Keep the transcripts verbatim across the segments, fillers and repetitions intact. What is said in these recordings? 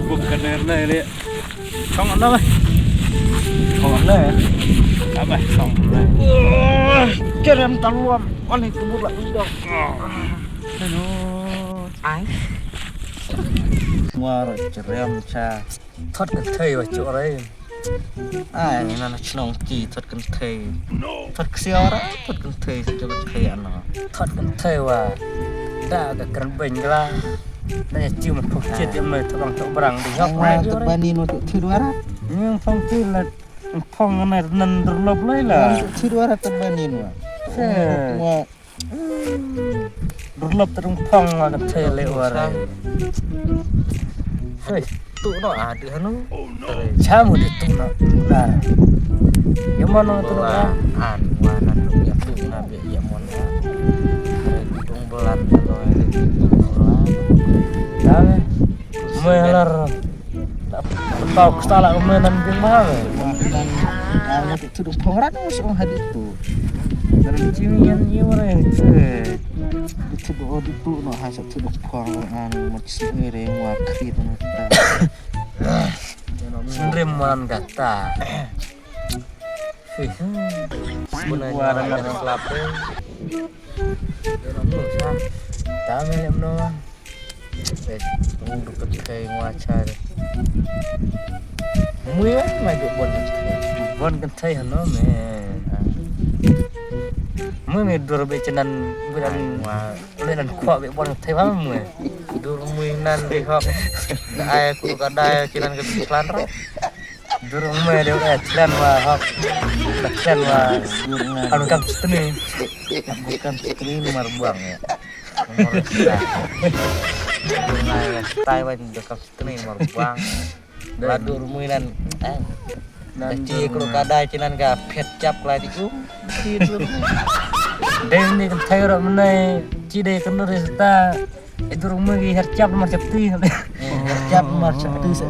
Bukan nerne. Song ano, eh? Song ano, eh? Apa? Song ano, eh? Wah, kerem taluam. Ani tubur lah udah. Aduh. Ai. War cerem cha. Thot kynthei wa chu rai. Ai, ngi nan shnong ki thot kynthei. Thot ksiar, thot kynthei, thot kynthei ano. Thot kynthei wa. Da ka kren beng la. Na ya chiu man phok chet ya me thot bang thot brang di hok. Wa mai thot bani no thot thir wara. Ni phong ti la phong na nan derlop lai la. Thot thir wara thot bani no. Wa. Durlop tadung phong ma ka thei le wara. Hei, tu no adi hanu. Chamu di tu no. Dar. Yamano tu no. An wa nan tu ya tu na be yamon. Hei, tung belan tu no. Dame. Melar. Tau kstala me nan bing ma me. Nan, ah, ngat tu du phong rat mo song hadit tu. Nan chim yan ye wara yang tu. Tu du o du tu no ha sa tu du phong an mo chim ni re mo kri tu no. Sendrim man kata. Hei. Sempurna nyawa ngan slap eh. Dia nak menung sah. Dah main nak menung. Eh, tunggu deket kai ngua char. Mui eh, mai duk bon. Bon kynthei hano me. Mui me dur be chenan bulan. Bulan khwa be bon kynthei ba mui. Dur mui nan di hok. Ai ku ka dai chenan ka chlan ra. Dur mui de eh chlan wa hok. Chlan wa. Anu kam chutni. Bukan screen mar buang ya. Nomor kita. Nah, ya, style kan udah kam screen mar buang. Lah dur mui nan. Eh. Nan dah ci kru kada ci nan ka phet cap lah di um. Dei ni kan thai ro menai ci dei kan dur sta. Itu rumah gi her cap mar cap ti. Her cap mar cap ti sa.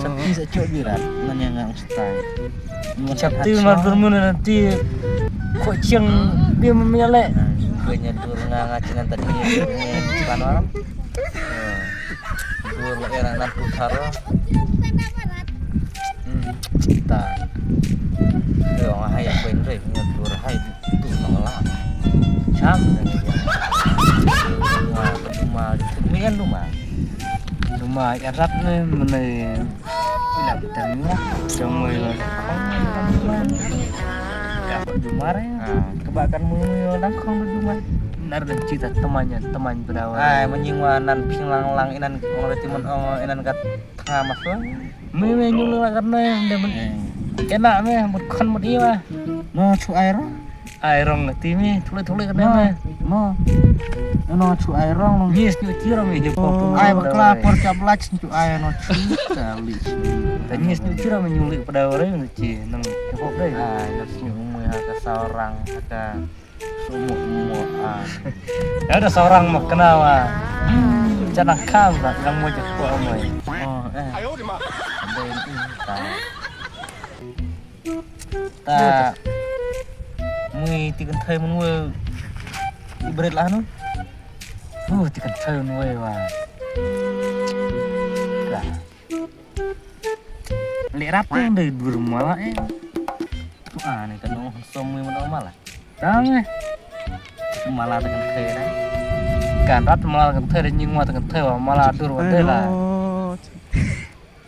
Cap ti sa cok birat. Man yang ngang stai. Cap ti mar dur mun nanti. Kok ciang dia memilih. Kenya dur ngang acinan tadi. Kan orang. Dur era nan putar. Hmm. Ta. Yo hai apa ini? Dur hai. Tu nolak. Cham. Duma, duma, duma, duma. Duma, ya rap ne, mene. Ilap tengok, cemoi lah. Ya, duma re. Ah. Kebakan mui, mui, lang kong duma. Nar dan cita temannya, teman berawa. Ai, menying wa nan ping lang lang inan, ong reti mon, ong inan kat tengah masuk. Mui, mui, nyung lah karena yang dia men-, eh, kena meh, mut kon mut iwa. No, chu ai rong. Ai rong ti mi, thule thule ka ne. No. No chu ai rong. Ni snyu ti rong mi hip hop. Ai bakla por chap lach snyu ai no chu ta li. Ta ni snyu ti rong mi nyu li pada ore ni chi nang hip hop dai. Ai no snyu mui ha ka saw rang ha ka sumu mu a. Ya udah saw rang mak kena wa. Jangan kam lah nang mau jepok mai. Oh eh. Dai ni ta. Ta mui ti kynthei mun wei. I bret lah nu. Uh, ti kynthei mun wei wa. Ka. Lek rap kan dei dur mala eh. Tu ane kan no som mui mun mala. Tang eh. Mala ta kynthei dei. Kan rap mala kynthei dei nying wa ta kynthei wa mala dur wa dei la.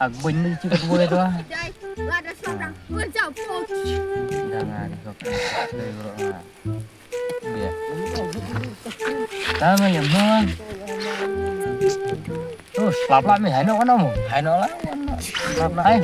Ak bun ni chi ka dua tu ah. Dah ngan ni kau. Bia. Tama ya mo. Oh, slap lah mi hai no kana mo. Hai no lah. Slap lah. Hai.